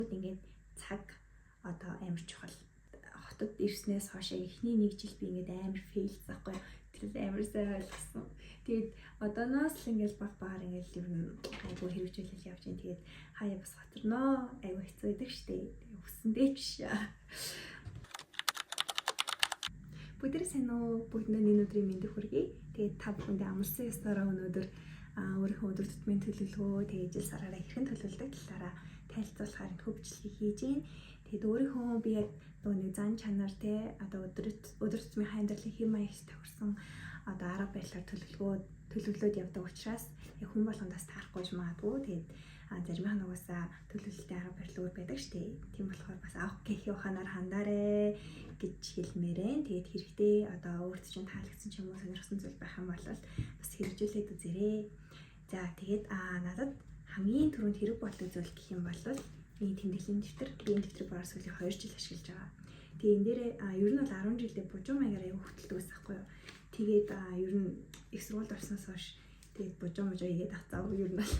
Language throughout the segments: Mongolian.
Ингээд цаг одоо амар чухал. Хотод ирснээс хойш эхний нэг жил би ингээд амар fail сэн байхгүй юу. Тэр амар сайн ойлгосон. Тэгээд одооноос л ингээд баг багаар ингээд ер нь айгүй хэрэгжүүлэл явж байна. Тэгээд хаяа бас хоторноо, айгүй хэцүү байдаг штэ. Өсөндөө ч биш. Бүгдээ сайн уу? Бүгдэнд энэ өдрийн мэндийг хүргэе. Тэгээд та бүхэндээ амарсан ёсоороо өнөөдөр өөрийнхөө өдөр тутмын төлөвлөгөө, тэгээд жил сараараа хэрхэн төлөвлөдөг талаараа танилцуулахаар энэхүү бичлэгийг хийж байна. Тэгээд өөрийнхөө би яг нөгөө нэг зан чанар те одоо өдөр тутмын амьдралын хэв маягт тохирсон одоо арга барилаар төлөвлөөд явдаг учраас яг хүн болгондоос таарахгүй ч магадгүй. Тэгээд заримынх нь угаасаа төлөвлөлтийн арга барил өөр байдаг шүү дээ. Тийм болохоор бас авах гэх ухаанаар хандаарэ гэж хэлмээрэн. Тэгээд хэрэгтэй одоо өөрт чинь таалагдсан ч юм уу сонирхсан зүйл байх юм бол бас хэрэгжүүлээд үзээрэй. За, тэгээд надад хамгийн түрүүнд хэрэг болдог зүйл гэх юм бол миний тэмдэглэлийн дэвтэр. Би энэ дэвтрийг бараг сүүлийн 2 жил ашиглаж байгаа. Тэгээ энэ дээрээ ер нь бол 10 жилдээ бужуу маягаар аяг хөтэлдэг байсан байхгүй юу. Тэгээд ер нь их сургуульд орсноос хойш тэгээд бужуу мужуу хийгээд авцаа ер нь бол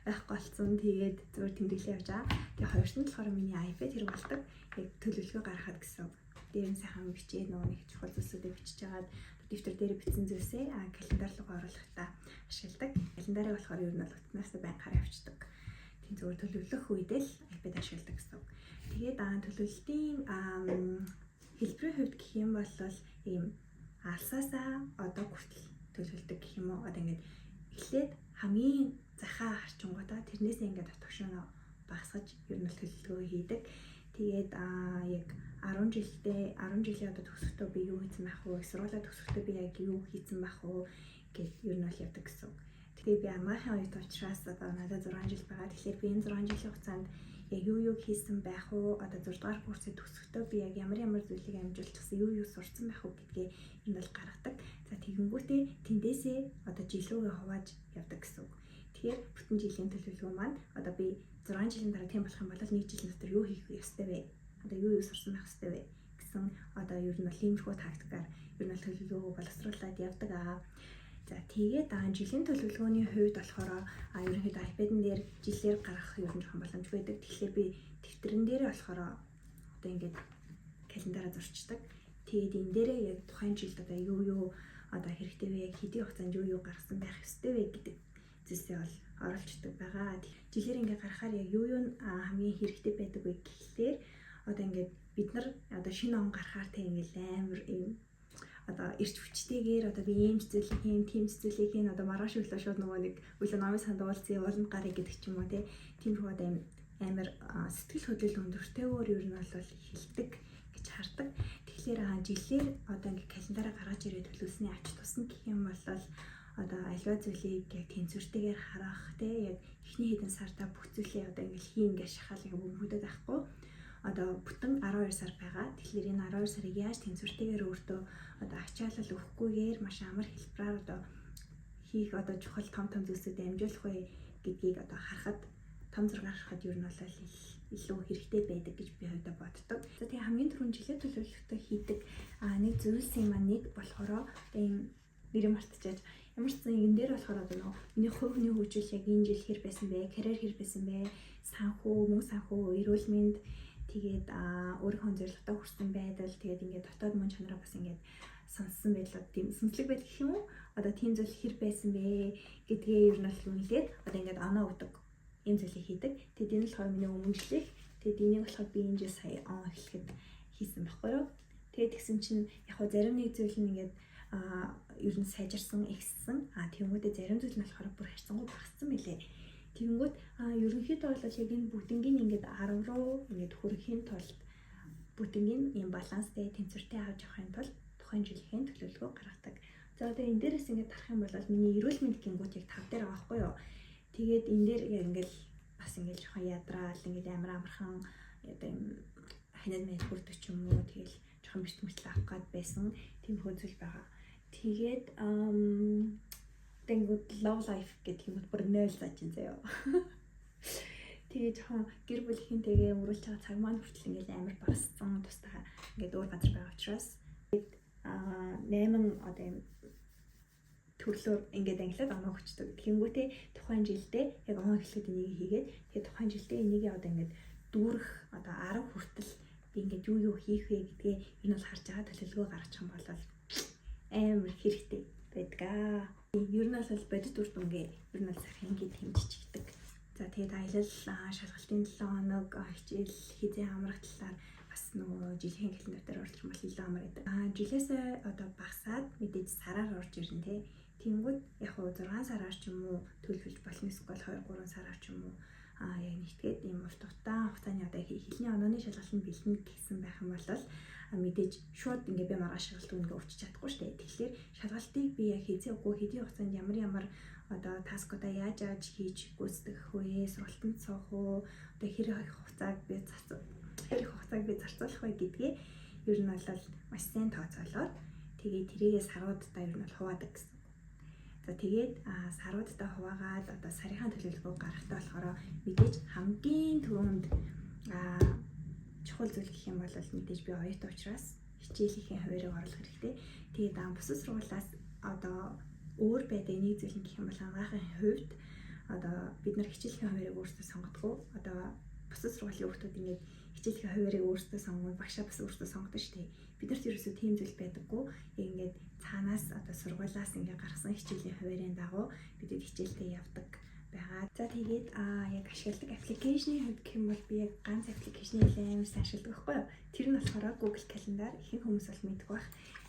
байхгүй болсон. Тэгээд зүгээр тэмдэглээ явж байгаа. Тэгээ хоёрт нь болохоор миний iPad хэрэг болдог. Яг төлөвлөгөө гаргахад гэсэн. Дээр нь сайхан бичээ, нөгөө нэг чухал зүйлсүүдээ бичиж хагаад дэвтэр дээр бичсэн зүйлсээ календар руу оруулахдаа ашигладаг. Календарыг болохоор ер нь бол утаснаас байнга хараа явчихдаг. Тийм, зүгээр төлөвлөх үедээ л iPad ашигладаг гэсэн. Тэгээд төлөвлөлтийн хэлбэрийн хувьд гэх юм бол ийм алсаасаа одоо хүртэл төлөвлөдөг гэх юм уу. Одоо ингээд эхлээд хамгийн захаа харчингуудаа тэрнээсээ ингээд отгошоо багасгаж ер нь төлөвлөгөө хийдэг. Тэгээд яг 10 жилдээ, 10 жилийн одоо төгсөхдөө би юу хийсэн байх вэ? Сургуулаа төгсөхдөө би яг юу хийсэн байх вэ гэд ер нь бол явдаг гэсэн. Тэгээ би амгаахын оюут учраас одоо надад 6 жил байгаа. Тэгэхээр би энэ 6 жилийн хугацаанд яг юу юу хийсэн байх уу? Одоо 6 дугаар курсыг төгсөхдөө би яг ямар ямар зүйлийг амжуулчихсан, юу юу сурцсан байх уу гэдгээ энэ бол гаргадаг. За, тэгэнгүүтээ тэндээсээ одоо жил рүүгээ хувааж явдаг гэсэн үг. Тэгэхээр бүтэн жилийн төлөвлөгөө маань одоо би 6 жилийн дараа тийм болох юм бол нэг жилийн дотор юу хийх ёстой вэ? Одоо юу юу сурсан байх ёстой вэ гэсэн одоо ер нь бол иймэрхүү тактикаар ер нь бол төлөвлөгөөгөө боловсруулад явдаг аа. За, тэгээд жилийн төлөвлөгөөний хувьд болохоор ерөнхийдөө iPad-н дээр жилээр гаргах ер нь жоохон боломжгүй байдаг. Тэгэхээр би дэвтэрэн дээр болохоор одоо ингээд календараа зурчдаг. Тэгээд энэ дээрээ яг тухайн жилд одоо юу юу одоо хэрэгтэй вэ, яг хэдийн хугацаанд юу юу гаргасан байх ёстой вэ гэдэг зүйлсээ бол оруулцдаг байгаа. Жилээр ингээд гаргахаар яг юу юу хамгийн хэрэгтэй байдаг вэ гэхлээр одоо ингээд бид нар одоо шинэ он гарахаар тэг ингээд амар юм одоо эрч хүчтэйгээр одоо би ийм ч зүйлийг хийн, тийм ч зүйлийг хийн, одоо маргааш өглөө шууд нөгөө нэг өглөө номын санд уулзъя, ууланд гаръя гэдэг ч юм уу, тиймэрхүү одоо юм амар сэтгэл хөдлөл өндөртэйгээр ер нь бол эхэлдэг гэж хардаг. Тэгэхээр жилээр одоо ингээ календараа гаргаж ирээд төлөвлөсний ач тусна гэх юм бол одоо альва зүйлийг яг тэнцвэртэйгээр харах, те, яг эхний хэдэн сартаа бүх зүйлээ одоо ингээл хийн гэж шахаал ингээ бөмбөгдөд байхгүй, одоо бүтэн 12 сар байгаа. Тэгэхээр энэ 12 сарыг яаж тэнцвэртэйгээр өөртөө одоо ачаалал өгөхгүйгээр маш амар хэлбэрээр одоо хийх одоо чухал том том зүйлсүүд амжуулах вэ гэдгийг одоо харахад, том зургаар харахад ер нь бол илүү хэрэгтэй байдаг гэж би хувьдаа боддог. За, тэгээ хамгийн түрүүнд жилээ төлөвлөлтөд хийдэг нэг зүйлсийн маань нэг болохоор одоо ийм нэрээ мартчихаж, ямар ч зэн энэ дээр болохоор одоо нөгөө миний хувь хүний хөгжил яг энэ жил хэр байсан бэ, карьер хэр байсан бэ, санхүү, мөнгө санхүү, эрүүл мэнд, тэгээд өөрийнхөө зорилготой хүрсэн байдал, тэгээд ингээд дотоод мөн чанараа бас ингээд сонссон байдал, тийм сүнслэг байдал гэх юм уу, одоо тийм зүйл хэр байсан бэ гэдгээ ер нь бол үнэлээд одоо ингээд оноо өгдөг ийм зүйлийг хийдэг. Тэгээд энэ болохоор миний өмнө жилих. Тэгээд энийг болохоор би энэ жил сая он эхлэхэд хийсэн байхгүй юу. Тэгээд тэгсэн чинь яг хөө зарим нэг зүйл нь ингээд ер нь сайжирсан, ихссэн. Тэгэнгүүтээ зарим зүйл нь болохоор бүр харьцангуй багассан мэлээ. Тэгэнгүүт ерөнхийдөө бол яг энэ бүгднгийн ингээд 10 руу ингээд хүрэхийн тулд, бүгднгийн ийм баланстай, тэнцвэртэй авч явахын тулд тухайн жилийн төлөвлөгөө гаргадаг. За, одоо энэ дээрээс ингээд харах юм бол миний эрүүл мэнд гингүүт яг 5 дээр байгаа байхгүй юу. Тэгээд энэ дээр яг ингээд бас ингээд жоохон ядраал, ингээд амар амархан одоо юм ханаад мэл хүрдэг ч юм уу, тэгэл жоохон бэрт мөртлөө авах гад байсан тийм зүйл байгаа. Тэгээд тэгэнгүүт love life гэдэг юм бүр 0 зааж ин заяа. Тэгээ жоохон гэр бүлийнхэнтэйгээ өнгөрүүлж байгаа цаг маань хүртэл ингээл амар багассан, тусдаа ингээд өөр газар байгаа учраас. 8 одоо юм төрлөөр ингээд ангилаад оноо өгчдөг. Тэгэнгүүтээ тухайн жилдээ яг он эхлэхэд энийг хийгээд, тэгээ тухайн жилдээ энийг одоо ингээд дүүрэх одоо 10 хүртэл би ингээд юу юу хийх вэ гэдгээ ер нь бол харж байгаа төлөвлөгөө гаргачих юм бол амар хэрэгтэй байдаг. Ер нь бол бодит үр дүнгээ ер нь бол сарын ингээд хэмжиж. За тэгээд аялал шалгалтын 7 хоног хичээл хэзээ амрах талаар бас нөгөө жилийн календар дээр оруулах юм бол илүү амар байдаг. Жилээсээ одоо багасаад мэдээж сараар орж ирнэ те. Тэнгүүд яг хуу 6 сараар ч юм уу төлөвлөж болно, эсвэл 2 3 сараар ч юм уу яг нэгтгээд ийм урт удаан хугацааны одоо хэлний онооны шалгалт нь бэлдэнэ гэсэн байх юм бол мэдээж шууд ингээ би маргааш шалгалт ингээ өвчиж чадахгүй шүү дээ. Тэгэхээр шалгалтыг би яг хэзээ үгүй хэдийн хугацаанд ямар ямар одоо task уудаа яаж яаж хийж гүйцэтгэх вэ, сургалтанд суух уу, одоо хэр их хугацааг би зарцуулах вэ гэдгээ ер нь бол маш сайн тооцоолоод тэгээд тэрийгээ саруудаа ер нь бол хуваадаг гэсэн. За тэгээд саруудаа хуваагаад одоо сарынхаа төлөвлөгөөг гаргахтаа болохоор мэдээж хамгийн түрүүнд чухал зүйл гэх юм бол мэдээж би оюутан учраас хичээлийнхээ хуваарийг оруулах хэрэгтэй. Тэгээд бусад сургуулиас одоо өөр байдаг нэг зүйл нь гэх юм бол анагаахын хувьд одоо бид нар хичээлийн хуваарийг өөрсдөө сонгодог. Одоо бусад сургуулийн хүүхдүүд ингээд хичээлийн хуваарийг өөрсдөө сонгоно, багшаа бас өөрсдөө сонгодог шүү дээ. Бид нарт ерөөсөө тийм зүйл байдаггүй. Яг ингээд цаанаас одоо сургуулиас ингээд гаргасан хичээлийн хуваарийн дагуу бид хичээлдээ явдаг байгаа. За тэгээд яг ашигладаг application ы хувьд гэх юм бол би яг ганц application ийг амар сайн ашигладаг байхгүй юу? Тэр нь болохоор Google Calendar. Ихэнх хүмүүс бол мэдэх байх.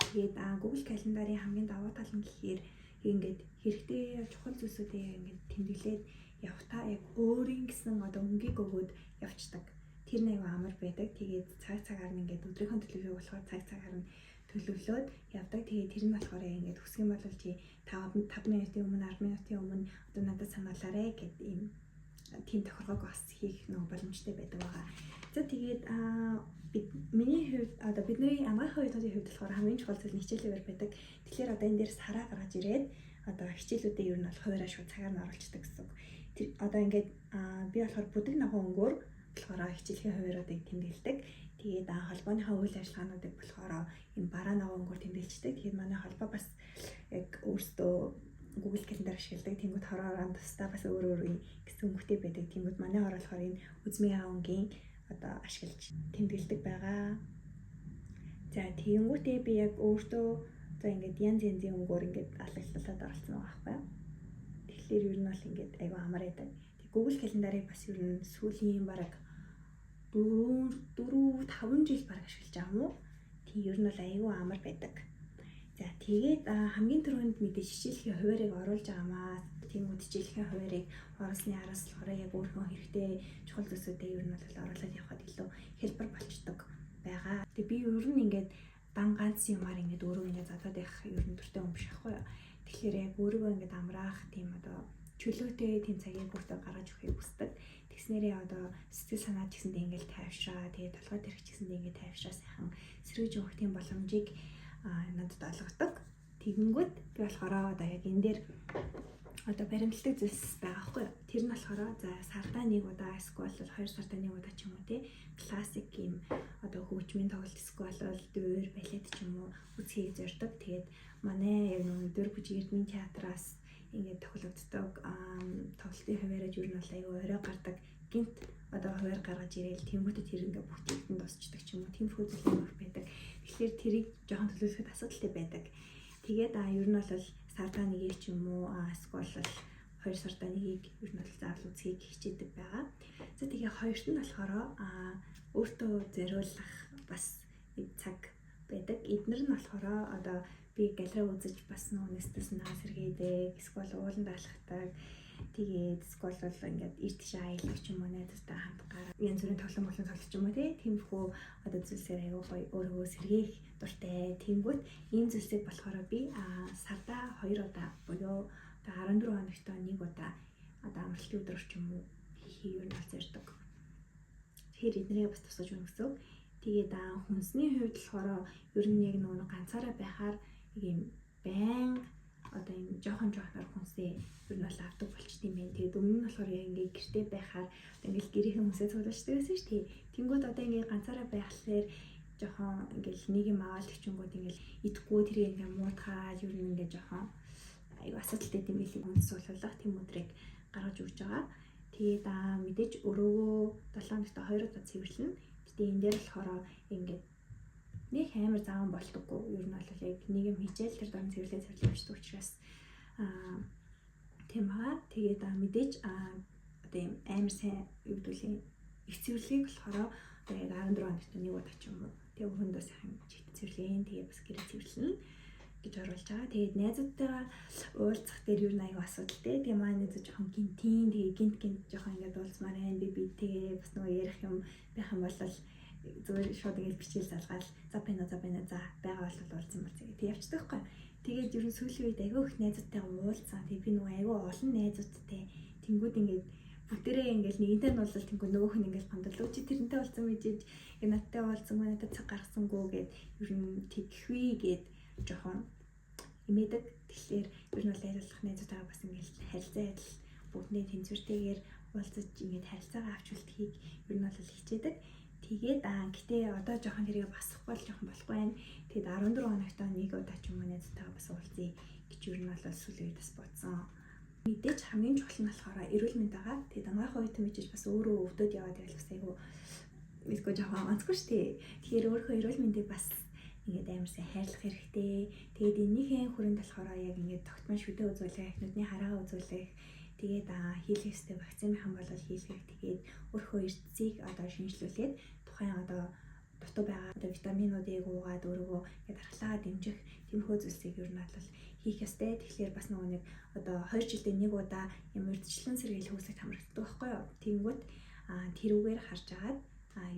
Тэгээд Google Calendar-ын хамгийн давуу тал нь гэхээр ингээд хэрэгтэй чухал зүйлсүүдээ ингээд тэмдэглээд явхдаа яг өөрийн гэсэн одоо өнгийг өгөөд явцдаг. Тэр нэг амар байдаг. Тэгээд цаг цагаар нь ингээд өдрийнхөө төлөвлөгөөг болохоор цаг цагаар нь төлөвлөөд явдаг. Тэгээд тэр нь болохоор ингээд хүсэх юм бол чи 5 минутын өмнө, 10 минутын өмнө одоо надад сануулаарэ гэд ийм тийм тохиргоог бас хийх нөгөө боломжтой байдаг байгаа. За тэгээд бид миний хувьд одоо бидний анагаахын оюутнуудын хувьд болохоор хамгийн чухал зүйл нь хичээлийн хуваар байдаг. Тэгэхээр одоо энэ дээр сараа гаргаж ирээд одоо хичээлүүдээ ер нь бол хуваараа шууд цагаар нь оруулцдаг гэсэн үг. Тэр одоо ингээд би болохоор бүдэг ногоон өнгөөр болохоор хичээлийн хувааруудыг тэмдэглэдэг. Тэгээд холбооныхоо үйл ажиллагаануудыг болохоор ийм бараа ногоон өнгөөр тэмдэглэждэг. Тэгэхээр манай холбоо бас яг өөрсдөө Google Calendar ашигладаг. Тэнгүүд хороо тусдаа бас өөр өөр гэсэн өнгөтэй байдаг. Тэнгүүд манай хороо болохоор энэ үзмийн өнгийн одоо ашиглаж тэмдэглэдэг байгаа. За тэгэнгүүтээ би яг өөртөө за ингээд янз янзын өнгөөр ингээд алаглалаад оролцсон байгаа байхгүй юу. Тэгэхээр ер нь бол ингээд айгүй амар байдаг. Тэг Google Calendar-ыг бас ер нь сүүлийн бараг 4 4 5 жил бараг ашиглаж байгаа юм уу? Тийм, ер нь бол айгүй амар байдаг. За тэгээд хамгийн түрүүнд мэдээж хичээлхийн хуваарийг оруулж байгаамаа. Тийм үү, хичээлхийн хуваарийг оруулсны араас болохоор яг өөрийнхөө хэрэгтэй чухал зүйлсүүдээ ер нь бол оруулаад явхад илүү хэлбэр болчдөг байгаа. Тэгээ би ер нь ингээд дан ганц юмар ингээд өөрөө ингээд задаад явах ер нь дуртай юм биш байхгүй юу. Тэгэхээр яг өөрийгөө ингээд амраах тийм одоо чөлөөтэй тийм цагийг өөртөө гаргаж өгөхийг хүсдэг. Тэгснээрээ одоо сэтгэл санаа ч гэсэндээ ингээд тайвшраа, тэгээд толгой тэрх ч гэсэндээ ингээд тайвшраа сайхан сэргэж өгөх тийм боломжийг надад олгодог. Тэгэнгүүт би болохоор одоо яг энэ дээр одоо баримтлагдаг зүйлс байгаа байхгүй юу. Тэр нь болохоор за сардаа нэг удаа эсвэл 2 сардаа нэг удаа ч юм уу те классик юм одоо хөгжмийн тоглолт эсвэл дуур балет ч юм уу үзхийг зорддог. Тэгээд манай яг нөгөө Дүр бүжиг Эрдмийн театраас ингээд тоглогддог тоглолтын хуваарьж ер нь бол аюу орой гардаг. Гинт одоо хуваар гаргаж ирээл тэнгуүтэ тэр ингээд бүгдийгтэн дуусчдаг ч юм уу, тиймэрхүү зүйл юм их байдаг. Тэгэхээр тэрийг жоохон төлөвлөхөд асуудалтай байдаг. Тэгээд ер нь бол сардаа нэгийг ч юм уу эсвэл 2 сардаа нэгийг ер нь бол заавал үзхийг хичээдэг байгаа. За тэгээ хоёрт нь болохоор өөртөө зориулах бас нэг цаг байдаг. Эднэр нь болохоор одоо би галерей үзэж бас нөгөө сэтгэл санаа сэргээдэг, эсвэл ууланд алхдаг. Тэгээд эсвэл бол ингээд эрт тийш аялах ч юм уу, найзуудтай хамт гараа янз бүрийн тоглоом болон тоглох ч юм уу тий. Тиймэрхүү одоо зүйлсээр аягүй гоё өөрийгөө сэргээх дуртай. Тэнгүүт ийм зүйлсийг болохоор би сардаа 2 удаа буюу одоо 14 хоногт нэг удаа одоо амралтын өдөр ч юм уу хийхийг ер нь бол зорддог. Тэгэхээр эднэрээ бас тусгаж өгнө гэсэн. Тэгээд хүнсний хувьд болохоор ер нь яг нөгөө ганцаараа байхаар юм байнга одоо юм жоохон жоохноор хүнсээ ер нь бол авдаг болчт юм байна. Тэгээд өмнө нь болохоор яг ингээ гэрте байхаар ингээл гэрийнхэн хүмүүсээ цуглуулчихдаг байсан шүү дээ. Тэнгүүд одоо ингээ ганцаараа байхлаар жоохон ингээл нэг юм аваад тэгчэнгүүд ингээл идэхгүй тэрийг ингээ муутгаад ер нь ингээ жоохон айгу асуудалтай юм билий, хүнс суулгах тийм өдрийг гаргаж өгч байгаа. Тэгээд мэдээж өрөөгөө 7 хоногт 2 удаа цэвэрлэнэ. Гэтэ энэ дээр болохоор ингээд нэг амар заан болдоггүй. Ер нь бол яг нэг юм хичээл тэр дорн цэвэрлээ цэвэрлээ бичдэг учраас тийм байгаа. Тэгээд мэдээж одоо юм амар сайн юу гэдэг лээ их цэвэрлэгийг болохоор одоо яг 14 хоногт нэг удаа ч юм уу. Тэгээ өрөөндөө сайхан цэвэрлээн. Тэгээ бас гэрээ цэвэрлэнэ гэж оруулж байгаа. Тэгээд найзуудтайгаа уулзах дээр юу нэг аюу асуудалтай. Тэгээ манай найзууд жоохон гинтийн тэгээ гинт гинт жоохон ингээд уулзмаар байна. Би тэгээ бас нөгөө ярих юм байх юм бол зүгээр шууд ингээд бичээл залгаал за байна за байна за байгаа бол уулзсан бол зэ. Тэг явчихдаг байхгүй. Тэгээд ер нь сүүлийн үед айгүй их найзуудтайгаа уулзсан. Тэгээ би нөгөө айгүй олон найзуудтай тэнгууд ингээд бүгдээрээ ингээл нэгэнтэй нь уулзал тэнгүү нөгөөх нь ингээл гондол чи тэрнтэй уулзсан мэдээж надтай уулзсангүй надад цаг гаргасангүй гэд ер нь тэгхвээ гэд жоохон имээдэг. Тэгэхээр ер нь бол аль болох найзуудтайгаа бас ингээл харилцаа адил бүгдний тэнцвэртэйгээр уулзаж ингээд харилцаагаа авч үлдэхийг ер нь бол хичээдэг. Тэгээд гэтээ одоо жоохон тэрийг басахгүй л жоохон болохгүй байна. Тэгээд 14 хоногт нэг удаа ч юм уу найзтайгаа бас уулзъя гэж ер нь бол сүүлийн үед бас бодсон. Мэдээж хамгийн чухал нь болохоор эрүүл мэнд байгаа. Тэгээд анагаах үед мэдээж бас өөрөө өвдөд яваад байвал бас айгүй мэдгүй жоохон онцгүй шүү дээ. Тэгэхээр өөрийнхөө эрүүл мэндийг бас ингээд амар сайн хайрлах хэрэгтэй. Тэгээд энэнийхээ хүрээнд болохоор яг ингээд тогтмол шүдэ үзүүлэх, нүдний хараагаа үзүүлэх, тэгээд хийлгэх ёстой вакцин байх юм бол хийлгэх. Тэгээд өөрийнхөө эрдэсийг одоо шинжилүүлээд тухайн одоо дутуу байгаа одоо витаминуудыг уугаад өөрийгөө ингээд дархлаагаа дэмжих тиймэрхүү зүйлсийг ер нь бол хийх ёстой. Тэгэхээр бас нөгөө нэг одоо 2 жилдээ нэг удаа юм урьдчилан сэргийлэх үүсэлт хамрагддаг байхгүй юу? Тэгэнгүүт тэрүүгээр харж агаад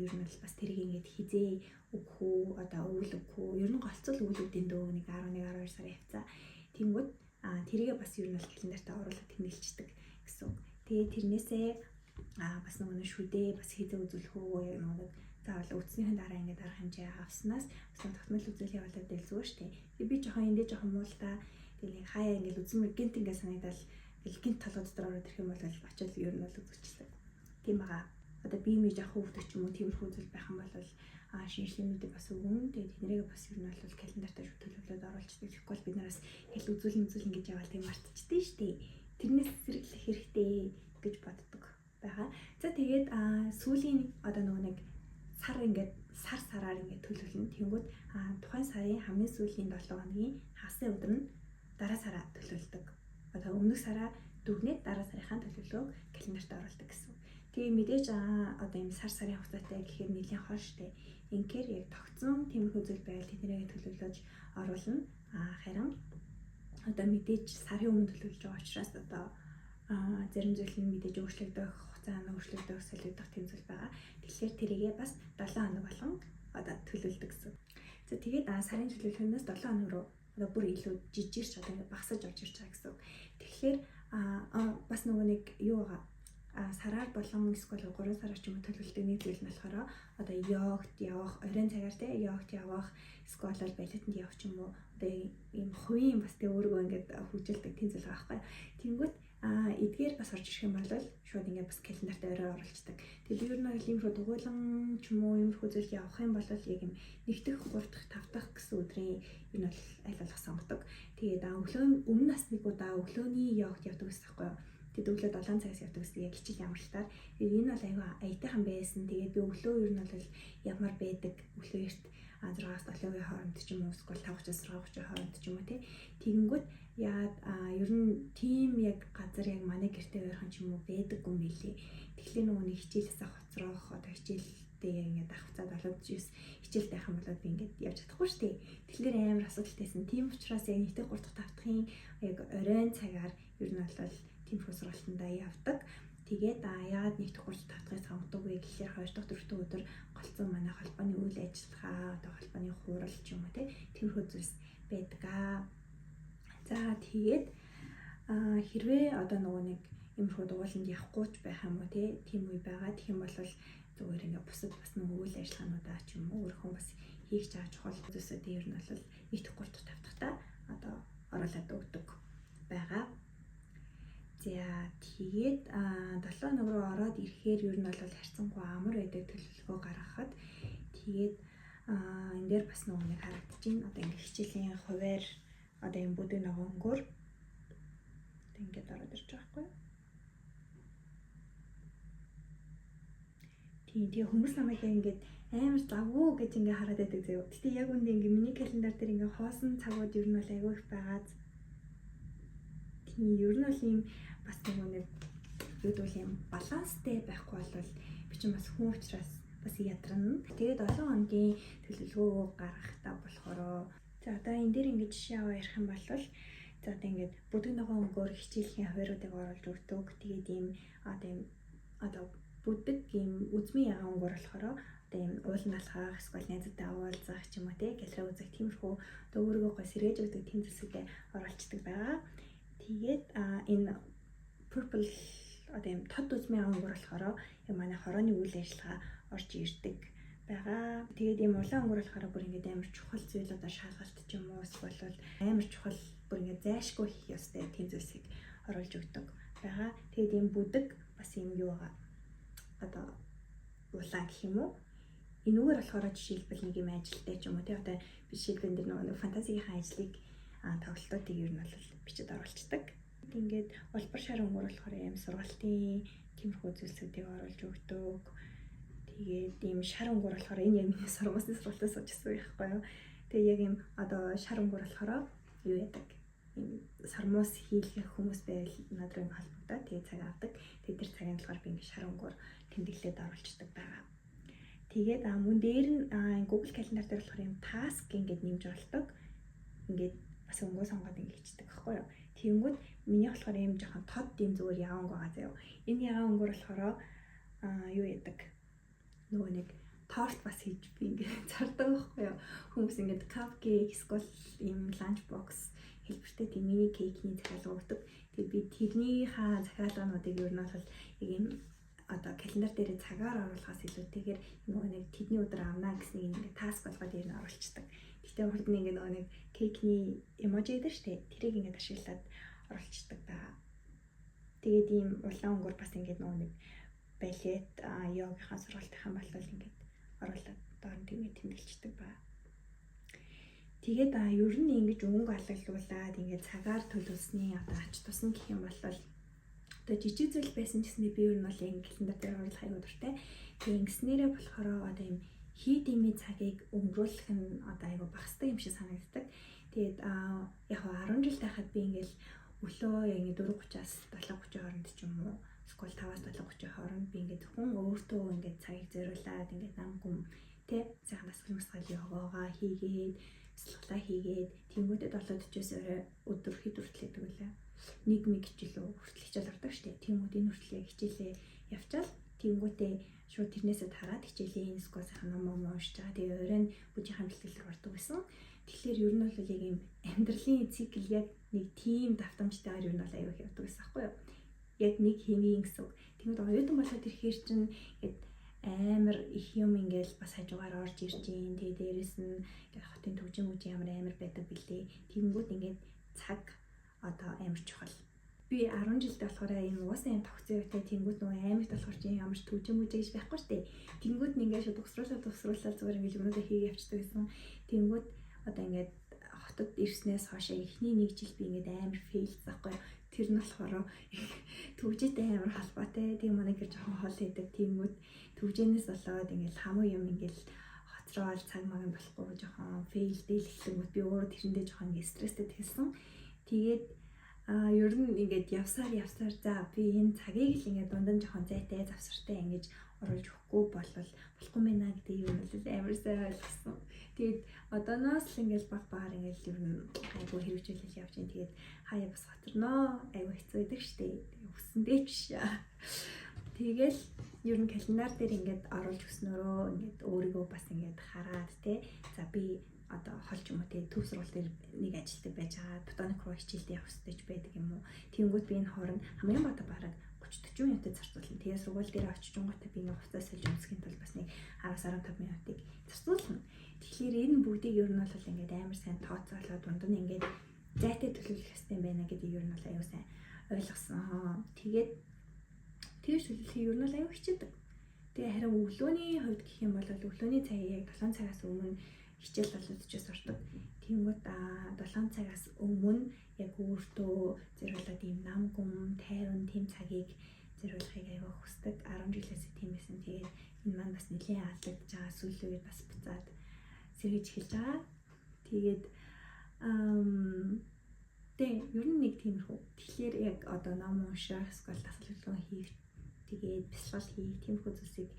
ер нь бол бас тэрийг ингээд хизээ өгөх үү, одоо өвөл өгөх үү? Ер нь голцол өвөл үүдэн дөө нэг 11 12 сарын хавцаа. Тэгэнгүүт тэрийгээ бас ер нь бол календартаа оруулаад тэмдэглэждэг гэсэн үг. Тэгээ тэрнээсээ бас нөгөө нэг шүдээ бас хизээ үзүүлэх үү, яг нөгөө нэг заавал өвдснийхэн дараа ингээд арга хэмжээ авснаас бас тогтмол үзүүлэх явуулаад байл зүгээр шүү дээ. Тэгээ би жоохон эндээ жоохон муу л та. Тэгээ нэг хаяа ингээд үзмэр гинт ингээд санагдал ингээл гинт толгой дотор ороод ирэх юм бол очиод ер нь бол үзүүлчихлээ. Тийм байгаа. Одоо бие мэж авах өвдөг ч юм уу тиймэрхүү зүйл байх юм бол шинжилгээ мэдээ бас өгнө. Тэгээд тэднэрийг бас ер нь бол календартаа шүт төлөвлөд оруулчихдаг. Тэгэхгүй бол бид нараас хэл үзүүлэн үзүүлэн гэж яваал тийм мартчихдээ шүү дээ. Тэрнээс сэргэлэх хэрэгтэй гэж боддог байгаа. За тэгээд сүүлийн одоо нөгөө нэг сар ингээд сар сараар ингээд төлөвлөнө. Тэнгүүд тухайн сарын хамгийн сүүлийн 7 хоногийн хасын өдөр нь дараа сараа төлөвлөдөг. Одоо өмнөх сараа дүгнээд дараа сарынхаа төлөвлөгөөг календарт оруулдаг гэсэн. Тэгээ мэдээж одоо ийм сар сарын хугацаатай гэхээр нэлийн хол штэ. Инхээр яг тогтсон тиймэрхүү зүйл байвал тэднийг төлөвлөж оруулна. Харин одоо мэдээж сарын өмнө төлөвлөж байгаа учраас одоо зарим зүйл нь мэдээж өөрчлөгдөх, хугацаа нь өөрчлөгдөх, солигдох тийм зүйл байгаа. Тэгэхээр тэрийгээ бас 7 хоног болгон одоо төлөвлөдөг гэсэн. За тэгээд сарын төлөвлөгөөнөөс 7 хоног руу одоо бүр илүү жижигч одоо ингээд багасаж орж ирж байгаа гэсэн. Тэгэхээр бас нөгөө нэг юу байгаа сараар болон эсвэл 3 сараар ч юм уу төлөвлөдөг нэг зүйл нь болохоор одоо йогт явах, оройн цагаар те йогт явах, эсвэл балетанд явах ч юм уу одоо ийм хувийн бас тэ өөрийгөө ингээд хөгжүүлдэг тийм зүйл байгаа байхгүй. Тэнгүүт эдгээр бас орж ирэх юм бол шууд ингээд бас календарт орой оруулцдаг. Тэгээ би ер нь бол иймэрхүү дугуйлан ч юм уу иймэрхүү зүйл явах юм бол яг юм 1 дахь, 3 дахь, 5 дахь гэсэн өдрийн ер нь бол аль болох сонгодог. Тэгээд өглөө өмнө нас нэг удаа өглөөний йогт явдаг гэсэн байхгүй юу? Тэгээд өглөө 7 цагаас явдаг гэсэн яг хичээл ямралтаар. Тэгээд энэ бол айгүй аятайхан байсан. Тэгээд би өглөө ер нь бол ямар байдаг өглөө эрт 6-аас 7-гийн хооронд ч юм уу эсвэл 5:30-аас 6:30-ийн хооронд ч юм уу тий. Тэгэнгүүт яад ер нь тийм яг газар яг манай гэртээ ойрхон ч юм уу байдаггүй юм билий. Тэгэхээр нөгөө нэг хичээлээсээ хоцрох одоо хичээлдээ яг ингээд ах хуцаад болоод 9 хичээлтэй байх юм бол би ингээд явж чадахгүй шүү дээ. Тэгэхээр амар асуудалтайсэн. Тийм учраас яг 1 дахь 3 дахь 5 дахын яг оройн цагаар ер нь бол тиймэрхүү сургалтандаа явдаг. Тэгээд яагаад 1 дахь 3 дахь 5 дахыг сонгодог вэ гэхээр 2 дахь 4 дахь өдөр голцсон манай холбооны үйл ажиллагаа, одоо холбооны хурал ч юм уу тиймэрхүү зүйлс байдаг аа. За тэгээд хэрвээ одоо нөгөө нэг иймэрхүү дугуйланд явахгүй ч байх юм уу тийм үе байгаа. Тэгэх юм бол зүгээр ингээ бусад бас нөгөө үйл ажиллагаануудаа ч юм уу өөрийнхөө бас хийх чаа чухал зүйлсүүдийн ер нь бол 1 дахь 3 дахь 5 дахьтаа одоо оруулаад өгдөг байгаа. За тэгээд 7 хоног руу ороод ирэхээр ер нь бол харьцангуй амар байдаг төлөвлөгөө гаргахад. Тэгээд энэ дээр бас нөгөө нэг харагдаж байна. Одоо ингээ хичээлийн хуваар одоо энэ бүдэг ногонгоор ингээд ороод ирж байгаа байхгүй юу? Тийм, тэгээ хүмүүс намайг яг ингээд амар завгүй гэж ингээ хараад байдаг заяа. Гэтэ яг үндэ ингээ миний календар дээр ингээ хоосон цагууд ер нь бол айгүй их байгааз. Тийм, ер нь бол ийм бас нэг юу гэвэл юм баланстай байхгүй бол би чинь бас хүн учраас бас ядарна. Тэгээд 7 хоногийн төлөвлөгөө гаргахтаа болохоор за одоо энэ дээр ингэж жишээ аваа ярих юм бол за одоо ингээд бүдэг ногоон өнгөөр хичээлийн хувааруудыг оруулж өгдөг. Тэгээд ийм одоо ийм одоо бүдэг ийм үзмийн ягаан өнгөөр болохоор одоо ийм уулын алхах, эсвэл найзуудтай уулзах ч юм уу те, галерей үзэх тиймэрхүү одоо өөрийгөө гой сэргээж өгдөг тийм зүйлсүүдэд оруулцдаг байгаа. Тэгээд энэ purple одоо ийм тод үзмийн ягаан өнгөөр болохоор яг манай хорооны үйл ажиллагаа орж ирдэг байгаа. Тэгээд ийм улаан өнгөр болохоор бүр ингээд амар чухал зүйл одоо шалгалт ч юм уу эсвэл амар чухал бүр ингээд зайлшгүй хийх ёстой тийм зүйлсийг оруулж өгдөг байгаа. Тэгээд ийм бүдэг бас ийм юу байгаа. Одоо улаан гэх юм уу? Энүүгээр болохоор жишээлбэл нэг юм ажилтай ч юм уу тий одоо би жишээлбэл энэ нөгөө фантазигийнхаа ажлыг тоглолтуудыг ер нь бол бичиж оруулцдаг. Ингээд улбар шар өнгөр болохоор ийм сургалтын тиймэрхүү зүйлсүүдийг оруулж өгдөг. Тэгээд ийм шар өнгөр болохоор энэ яг миний сургуулийн сургалтаас сууж ирсэн байхгүй юу. Тэгээд яг ийм одоо шар өнгөр болохоор юу яадаг. Ийм сормуус хийлгэх хүмүүс байвал над руу ингэ холбогдоод тэгээд цаг авдаг. Тэгээд тэр цагийн болохоор би ингэ шар өнгөөр тэмдэглээд оруулцдаг байгаа. Тэгээд мөн дээр нь Google Calendar дээр болохоор ийм task ингээд нэмж болдог. Ингээд бас өнгөө сонгоод ингэ хийчдэг байхгүй юу. Тэгэнгүүт миний болохоор ийм жоохон тод ийм зүгээр ягаан өнгө байгаа заяа. Энэ ягаан өнгөөр болохоор юу яадаг. Нөгөө нэг торт бас хийж би ингээд зардаг байхгүй юу. Хүмүүс ингээд cupcake эсвэл ийм lunch box хэлбэртэй тийм mini cake ний захиалга өгдөг. Тэгээд би тэрнийхээ захиалгануудыг ер нь бол яг ийм одоо календар дээр цагаар оруулахаас илүүтэйгээр нөгөө нэг тэдний өдөр авна гэснийг ингээд task болгоод ер нь оруулцдаг. Гэтэ урд нь ингээд нөгөө нэг cake ний emoji гэдэг шүү дээ. Тэрийг ингээд ашиглаад оруулцдаг байгаа. Тэгээд ийм улаан өнгөөр бас ингээд нөгөө нэг балет, йогийнхаа сургалтынхаа болол ингээд оруулаад доор нь тэгээд тэмдэглэждэг байгаа. Тэгээд ер нь ингэж өнгө алгалуулад ингээд цагаар төлөвлөсний одоо ач тус нь гэх юм бол одоо жижиг зүйл байсан ч гэсэндээ би ер нь бол яг календар дээр оруулах аягүй дуртай. Тэгээ ингэснээрээ болохоор одоо юм хийд имий цагийг өнгөрүүлэх нь одоо аягүй багасдаг юм шиг санагддаг. Тэгээд яг 10 жил байхад би ингээл өглөө яг ингэ 4:30-аас 7:30 хооронд ч юм уу эсвэл 5-аас 7:30 хооронд би ингээд зөвхөн өөртөө ингээд цагийг зориулаад ингээд нам гүм тэ сайхан дасгал масгал йогагаа хийгээд бясалгалаа хийгээд тэнгуүтэ 7:40-оос орой өдөр хэд хүртэл гэдэг үлээ. Нэг миг хичээлөө хүртэл хичээл ордог штэ. Тэнгүүд энэ хүртэл яг хичээлээ явчаал тэнгуүтээ шууд тэрнээсээ тараад хичээлийн эсвэл сайхан ном ном уншиж байгаа. Тэгээ оройн бүжийнхаа бэлтгэл рүү ордог байсан. Тэгэхээр ер нь бол яг ийм амьдралын цикл яг нэг тийм давтамжтайгаар ер нь бол аюу их явдаг байсан байхгүй юу? Яг нэг хэмээн гэсэн үг. Тэнгүүд оюутан болоод ирэхээр чинь ингээд амар их юм ингээл бас хажуугаар орж ирж гин. Тэгээ дээрэс нь ингээд хотын төгжин мүжин ямар амар байдаг билээ. Тэнгүүд ингээд цаг одоо амар чухал. Би 10 жилдээ болохоор юм угаасаа юм тогтсон юутай тэнгүүд нөгөө аймагт болохоор чи ямар ч төгжин мүжин гэж байхгүй штэ. Тэнгүүд нь ингээд шууд угсруулаад угсруулаад зүгээр ингээд юмнуудаа хийгээ явчихдаг гэсэн. Тэнгүүд одоо ингээд хотод ирснээс хойш эхний нэг жил би ингээд амар fail дсэн байхгүй. Тэр нь болохоор төвжээтэй амар холбоотой. Тэгээ манай гэр жоохон хол хийдэг. Тэнгүүд төвжээнээс болоод ингээд хамуу юм ингээд хоцроод цаг маг нь болохгүй жоохон fail дэл эхлэнгүүт би өөрөө тэрэндээ жоохон ингээд стресстэй хэлсэн. Тэгээд ер нь ингээд явсаар явсаар за би энэ цагийг л ингээд дунд нь жоохон зайтай завсартай ингэж оруулж өгөхгүй болвол болохгүй мэнэ гэдэг юм бол амар сайн ойлгосон. Тэгээд одооноос л ингээд баг багаар ингээд ер нь айгу хэрэгжүүлэл явж байна. Тэгээд хаяа бас хоторноо айгу хэцүү байдаг штэ. Тэгээд өссөндөө ч биш. Тэгэл ер нь календар дээр ингээд оруулж өгснөрөө ингээд өөрийгөө бас ингээд хараад те за би одоо хол ч юм уу те төв сургууль дээр нэг ажилтдаг байж байгаа ботаник руу хичээлдээ явах хэрэгтэй ч байдаг юм уу. Тэнгүүд би энэ хооронд хамгийн бата бараг 30 40 минутыг зарцуулна. Тэгээ сургууль дээр очиж жонготой би нэг хувцас сольж өмсөхийн тулд бас нэг 10-15 минутыг зарцуулна. Тэгэхээр энэ бүгдийг ер нь бол ингээд амар сайн тооцоолоод дунд нь ингээд зайтай төлөвлөх хэрэгтэй юм байна гэдгийг ер нь бол аюу сайн ойлгосон. Тэгээд тэгж төлөвлөхийг ер нь бол аюу хичээдэг. Тэгээ харин өглөөний хувьд гэх юм бол өглөөний цагийг яг 7 цагаас өмнө хичээл болоод ордог. Тэнгүүт 7 цагаас өмнө яг өөртөө зориулаад ийм нам гүм тайван тийм цагийг зориулахыг аягүй хүсдэг. 10 жилээс тийм байсан. Тэгээд Энэ маань бас нэлээд алдагдж байгаа, сүүлийн үед бас буцаад сэргэж эхэлж байгаа. Тэгээд ер нь нэг тиймэрхүү. Тэгэхээр яг одоо ном унших, эсвэл дасгал хөдөлгөөн хийх, тэгээд бясалгал хийх тиймэрхүү зүйлсийг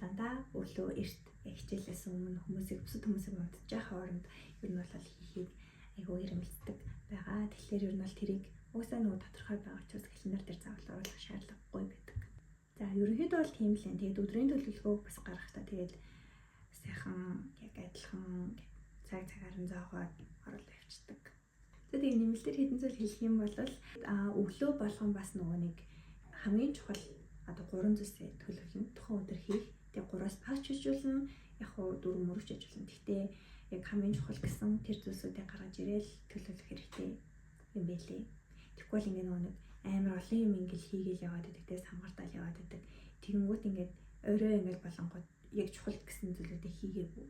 дандаа өглөө эрт хичээлээс өмнө хүмүүсийг, бусад хүмүүсийг унтчих хооронд ер нь бол хийхийг айгүй эрмэлздэг байгаа. Тэгэхээр ер нь бол тэрийг угаасаа нөгөө тодорхой байгаа учраас календар дээр заавал оруулах шаардлагагүй байдаг. За, ерөнхийдөө бол тийм л энэ. Тэгээд өдрийн төлөвлөгөөг бас гаргахтаа тэгээд сайхан яг адилхан цаг цагаар нь зоогоод оруулаад явцдаг. За, тэгээд нэмэлтээр хэдэн зүйл хэлэх юм бол өглөө болгон бас нөгөө нэг хамгийн чухал одоо гурван зүйлсээ төлөвлөнө. Тухайн өдөр хийх. Тэгээд гураас багч хийжүүлнэ. Яг хуу дөрөв мөрөж хийжүүлнэ. Гэхдээ яг хамгийн чухал гэсэн тэр зүйлсүүдийг гаргаж ирээл төлөвлөх хэрэгтэй юм байлээ. Тэгэхгүй бол ингээ нөгөө нэг амар олон юм ингээл хийгээл яваад байдаг, те, самгартаал яваад байдаг. Тэгэнгүүт ингээд орой ингээл болонгууд яг чухал гэсэн зүйлүүдийг хийгээгүй.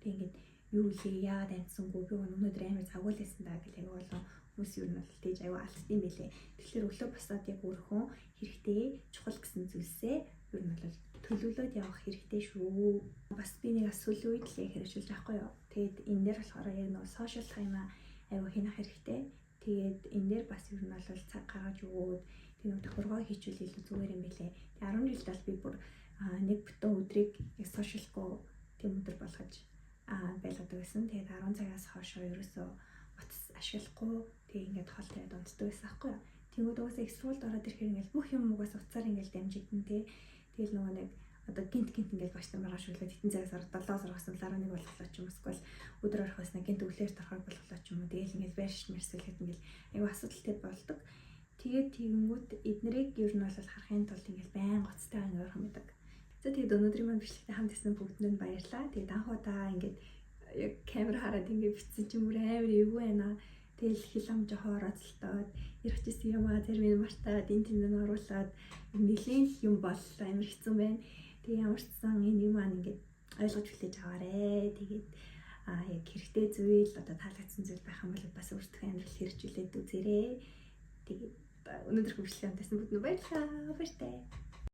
Тэг ингээд юу лээ, яагаад амжсангүй, би өнөөдөр амар завгүй л байсан даа гэл аягүй олон хүмүүс ер нь бол тэгж аягүй алдсан юм байлээ. Тэгэхээр өглөө босоод яг өөрийнхөө хэрэгтэй чухал гэсэн зүйлсээ ер нь бол төлөвлөөд явах хэрэгтэй шүү. Бас би нэг бас сүүлийн үед л яг хэрэгжүүлж байгаа хгүй юу. Тэгээд энэ дээр болохоор яг нөгөө social time аягүй хянах хэрэгтэй. Тэгээд энэ дээр бас ер нь бол цаг гаргаж өгөөд тэг нэг тохиргоо хийчихвэл илүү зүгээр юм байлээ. Тэгээд 10 жилд бол би бүр нэг бүтэн өдрийг яг social гүй тийм өдөр болгож байлгадаг байсан. Тэгээд 10 цагаас хойшоо ерөөсөө утас ашиглахгүй, тэг ингээд хол тавиад унтдаг байсан аахгүй юу. Тэнгүүд угаасаа их сургуульд ороод ирэхээр ингээд бүх юм угаас утсаар ингээд дамжигдана те. Тэгэл нөгөө нэг одоо гинт гинт ингээд багш нар маргааш өглөө тэтэн цагаас ороод 7-оос орохсон 11 болголоо ч юм, эсвэл өдөр орох байснаа гинт өглөөр торохоор болголоо ч юм уу. Тэгэл ингээд байрш мэрсэлхэд ингээд айгүй асуудалтай болдог. Тэгээд тэгэнгүүт эднэрийг ер нь бол харахын тулд ингээд байн гоцтой ингээд ойрхон байдаг. За, тэгээд өнөөдрийн маань бичлэгтэй хамт исэн бүгдэнд баярлалаа. Тэгээд анх удаа ингээд яг камер хараад ингээд бичсэн чинь бүр амар эвгүй байна. Тэгэл хэл ам жоохон орооцолтоод, ярих гэсэн юм аа зарим нь мартаад, энэ тэнд нь оруулаад нэлийн юм боллоо, амар хэцүү байна. Тэгээ ямар ч сан энэ юм маань ингээд ойлгож хүлээж аваарэ. Тэгээд яг хэрэгтэй зүйл, одоо таалагдсан зүйл байх юм бол бас өөртөө амьдрал хэрэгжүүлээд үзээрэй. Тэгээд өнөөдөр бичлэг хамтасан бүгд нь баярлалаа. Баяртай.